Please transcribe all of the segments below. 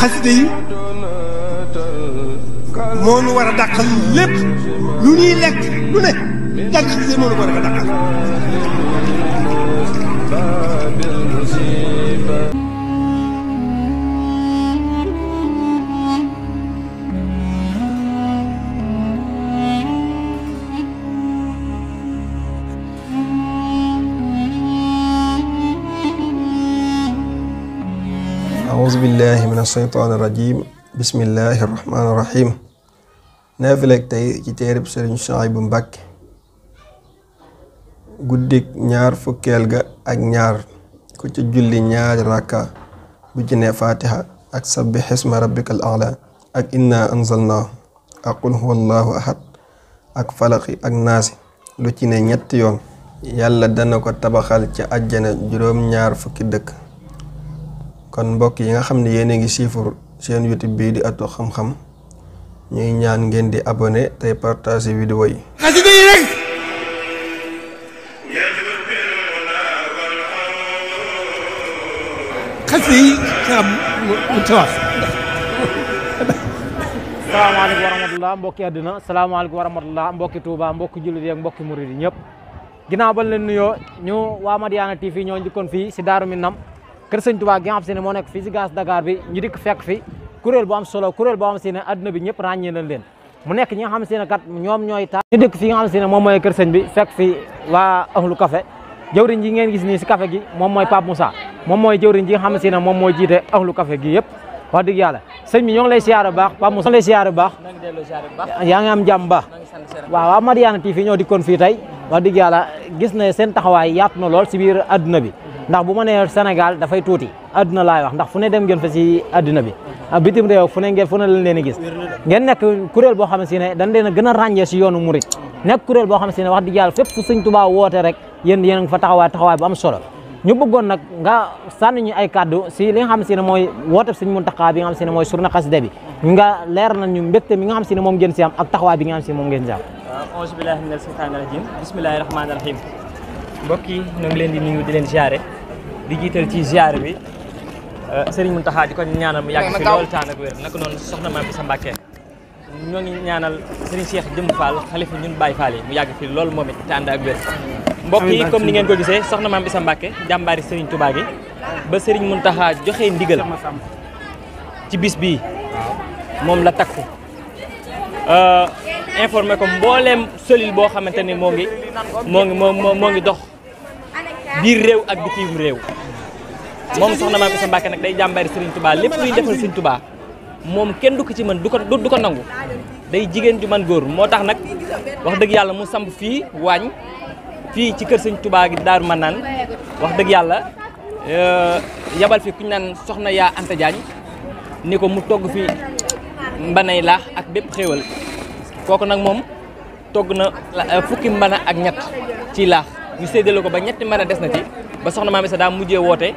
xasida yi moo nu war a dàqal lépp lu ñuy lekk lu ne jàng xasida moo nu war a dàqal. أعوذ بالله من الشيطان الرجيم بسم الله الرحمن الرحيم naafila tey ci téereb Sëriñ Suhaybu Mbàkke guddik ñaar fukkeel ga ak ñaar ku ci julli ñaari rakka bu ci ne fatiha ak sabbih isma rabbikal a'la ak inna anzalnaahu ak qul huwallahu ahad ak falaqi ak naasi lu ci ne ñetti yoon yàlla dana ko tabaxal ci àjjana juróom-ñaar fukki dëkk. kon mbokk yi nga xam ne yéen a ngi siifur seen YouTube bii di Atu Xam-Xam ñuy ñaan ngeen di abonné tey partager vidéo yi. xasida yi rek xasida yi mu tawax. salaamaaleykum wa rahmatulah mbokki àddina salaamaaleykum wa rahmatulah mbokki Touba mbokki jullit yi ak mbokki murid yi ñëpp ginnaaw ba leen nuyoo ñu waa Madiyana TV ñoo njëkkoon fii si Daaru Minam kër sëñ Touba gi nga xam si ne moo nekk fii si gaz Dakar bi ñu dikk fekk fi kuréel bu am solo kuréel boo xam si ne adduna bi ñëpp ràññee nañ leen mu nekk ñi nga xam si ne kat ñoom ñooy taal ñu dëkk fii nga xam si ne moom mooy kër sëñ bi fekk fi waa ahlu café jëwriñ ji ngeen gis nii si café gi moom mooy Pape Moussa moom mooy jëwriñ ji nga xam si ne moom mooy jiite ahlu café gi yëpp wax dëgg yàlla sëñ bi ñoo ngi lay siyaare bu baax Pape Moussa lay siyaare bu baax yaa ngi am jàmm baax waaw waa Madiyana TV ñoo dikkoon fii tey wax dëgg yàlla gis na seen taxawaay yaatu na lool si biir adduna bi ndax bu ma nee Sénégal dafay tuuti adduna laay wax ndax fu ne dem ngeen fa si adduna bi bitim réew fu ne lañ leen gis ngeen nekk kuréel boo xam ne dañ leen a gën a ràññee si yoonu murit nekk kuréel boo xam ne wax dëgg yàlla fépp fu sëñ Tuubaa woote rek yéen a ngi fa taxawaay bu am solo ñu bëggoon nag nga sànni ñu ay kàddu si li nga xam ne mooy woote sëñ Muntaxa bi nga xam ne mooy surna xasida bi nga leer nañu mbégte mi nga xam ne moom ngeen si am ak taxawaay bi nga xam ne moom ngeen si am. auzu billaahi mina shaytaani rajiim bismillaahi rahmaani rahiim mbokk yi ñu ngi leen di nuyu di leen ziare di jiital ci ziare bi Serigne Mountakha di ko ñaanal mu yàgg fi loolu taan ak wér naka noonu soxna Maam Isa Mbàkke ñoo ngi ñaanal Serigne Cheikh Jëmb Fall xalifa ñun Baye Fall yi mu yàgg fi loolu moom it te ànd ak wér mbokk yi comme ni ngeen ko gisee soxna Maam Isa Mbàkke jàmbaari Serigne Touba gi ba Serigne Mountakha joxe ndigal ci bis bii moom la takku informé ko mbooleem solil boo xamante ni moo ngi dox biir réew ak bitim réew moom soxna Maam Isa Mbàkke nag day jàmbaari Serigne Touba lépp luy defal Serigne Touba moom kenn du ko ci mën du ko nangu day jigéen ju man góor moo tax nag wax dëgg yàlla mu samp fii waañ fii ci kër Serigne Touba gi Daaru Manaan wax dëgg yàlla yabal fi ku ñu naan soxna yaa Anta Diagne ni ko mu togg fi mbanay laax ak bépp xéewal kooku nag moom togg na fukki mbana ak ñett ci laax ñu séddale ko ba ñetti mbana des na ci ba soxna Maam Isa daa mujjee woote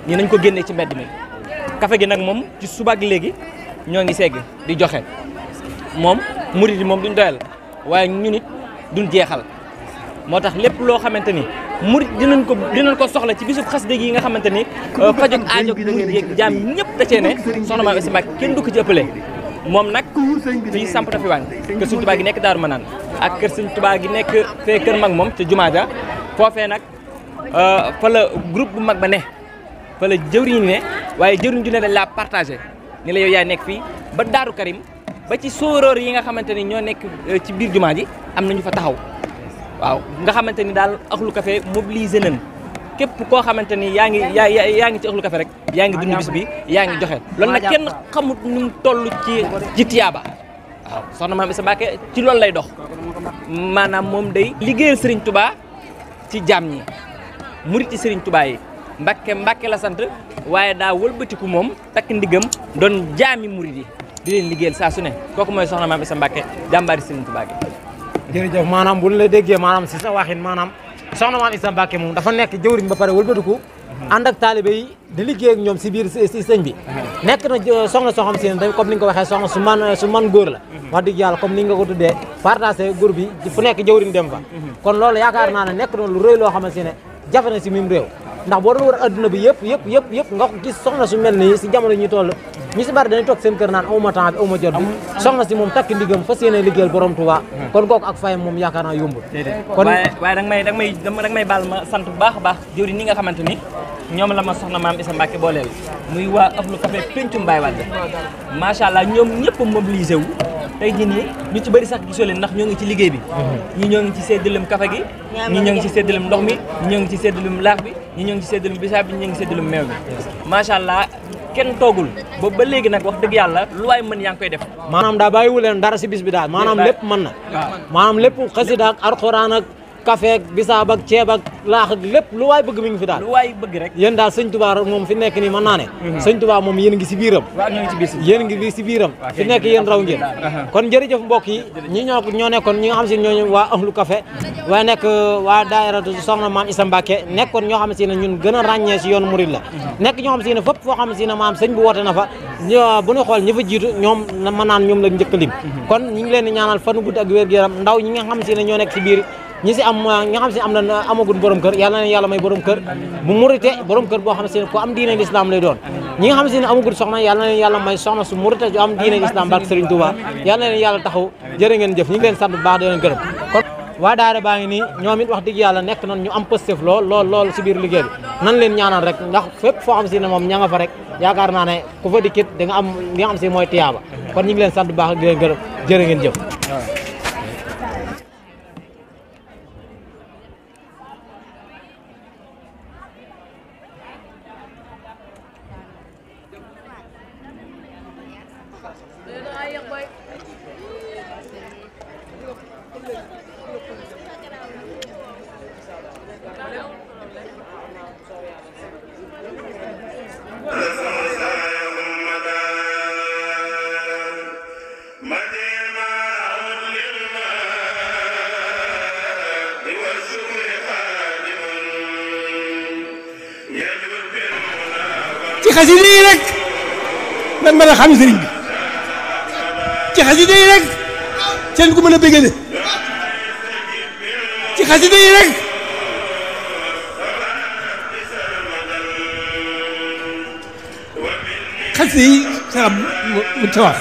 ni nañ ko génnee ci mbedd mi café gi nag moom ci suba ak léegi ñoo ngi segg di joxe moom murid yi moom duñ doyal waaye ñun it duñ jeexal moo tax lépp loo xamante ni murid dinañ ko soxla ci bisub xasida yi nga xamante ni fajog aajo murid yeeg jaam ñëpp da cee ne soxna Maam Isa Mbàkke kenn du ko ci ëppale moom nag fii samp na fi waañ kër Sëñ Tuubaa gi nekk Daaru Manaan ak kër Sëñ Tuubaa gi nekk fee kër mag moom ca jumaa ja foofee nag fa la groupe bu mag ba ne fa la jëwriñ ne waaye jëwriñ ju ne dañ laa partagé ni la yow yaay nekk fii ba Daaru Karim ba ci sóoróor yi nga xamante ni ñoo nekk ci biir jumaa ji am nañu fa taxaw waaw nga xamante ni daal Ahlu Café mobilisé nañ képp koo xamante ni yaa ngi ci Ahlu Café rek yaa ngi dund bis bi yaa ngi joxe loolu nag kenn xamut nu mu toll ci tiyaaba waaw soxna Maam Isa Mbàkke ci loolu lay dox maanaam moom day liggéeyal Serigne Touba ci jaam ñi murit ci Serigne Touba yi Mbàkke la sant waaye daa wëlbatiku moom takk ndigam doon jaami murit yi di leen liggéeyal saa su ne kooku mooy soxna Maam Isa Mbàkke jàmbaari Serigne Touba gi. jërëjëf maanaam bu ñu la déggee maanaam si sa waxin maanaam soxna Maam Isa Mbàkke moom dafa nekk jëwriñ ba pare wëlbatiku ànd ak taalibe yi di liggéey ak ñoom si biir si sëñ bi nekk na soxna soo xam si ne tamit comme ni nga ko waxee soxna su man góor la wax dëgg yàlla comme ni nga ko tuddee partagé góor bi fu nekk jëwriñ dem fa kon loolu yaakaar naa ne nekk na lu rëy loo xamante ne jafe na si mim réew ndax boo doon war adduna bi yëpp nga gis soxna su mel nii si jamono ñu toll ñu si bari dañuy toog seen kër naan awma temps bi awma jot bi soxna si moom takk ndigam fas yéene liggéeyal borom Touba kon kooku ak fayam moom yaakaar naa yombul kon waaye danga may baal ma sant bu baax a baax jëwri ni nga xamante ni ñoom la ma soxna maam Issa Mbacke booleel muy waa Ahlu Café pencum Baye Wade macha allah ñoom ñëpp mobilisé wu tey jii nii ñu ci bëri sax gisoo leen ndax ñoo ngi ci liggéey bi ñi ñoo ngi ci séddalem café gi ñi ñoo ngi ci séddalem ndox mi ñi ñoo ngi ci séddalem laax bi ñi ñoo ngi ci séddalem bisaab bi ñi ñoo ngi ci séddalem meew bi macha allah kenn toogul boobu ba léegi nag wax dëgg yàlla lu waay mën yaa ngi koy def maanaam daa bàyyiwu leen dara si bis bi daal maanaam lépp mën na maanaam lépp xasida ak alxuraan ak café ak bisaab ak ceeb ak laax ak lépp lu waay bëgg mi ngi fi daal lu waay bëgg rek yéen daal sëñ Touba moom fi nekk nii mën naa ne sëñ Touba moom yéen ngi si biiram yéen ngi si biiram fi nekk yéen raw ngeen kon jërëjëf mbokk yi ñi ñoo nekkoon ñi nga xam si ñooñu waa Ahlu Café waaye nekk waa daayira soxna maam Issa Mbacke nekkoon ñoo xam si ne ñun gën a ràññee si yoonu murid la nekk ñoo xam si ne fépp foo xam si ne maam sëñ bu woote na fa bu ñu xool ñi fa jiitu ñoom mën naan ñoom la njëkk lim kon ñi ngi leen di ñaanal fanu gudd ak wér gu yaram ndaw ñi nga xam si ne ñoo nekk si biir ñi si am ñi nga xam si am na amagul borom kër yàlla na leen yàlla may borom kër bu murite borom kër boo xam si ne ku am diine l'islam lay doon ñi nga xam si ne amagul soxna yàlla na leen yàlla may soxna su murite ju am diine l'islam barke Serigne Touba yàlla na leen yàlla taxaw jërë ngeen jëf ñu ngi leen sant bu baax di leen gërëm kon waa daara baa ngi nii ñoom it wax dëgg yàlla nekk nañ ñu am pëstef lool si biir liggéey bi nan leen ñaanal rek ndax fépp foo xam si ne moom ña nga fa rek yaakaar naa ne ku fa dikkit da nga am li nga xam si mooy tiyaaba kon ñu ngi leen sant bu baax di leen gërëm jërë ngeen jëf ci xasida yi rek lan mën a xam sëriñ bi ci xasida yi rek seen ko mën a bégale ci xasida yi rek xasida yi sax mu tawax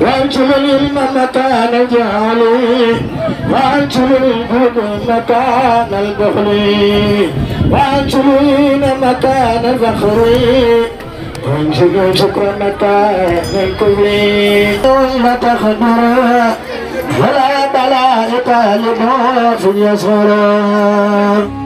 وانجل المكان جعلي وانجل الهدى مكان البخل وانجل مكان الفخر وانجل شكر مكان الكبر وما تخبر ولا بلاء طالب في يسر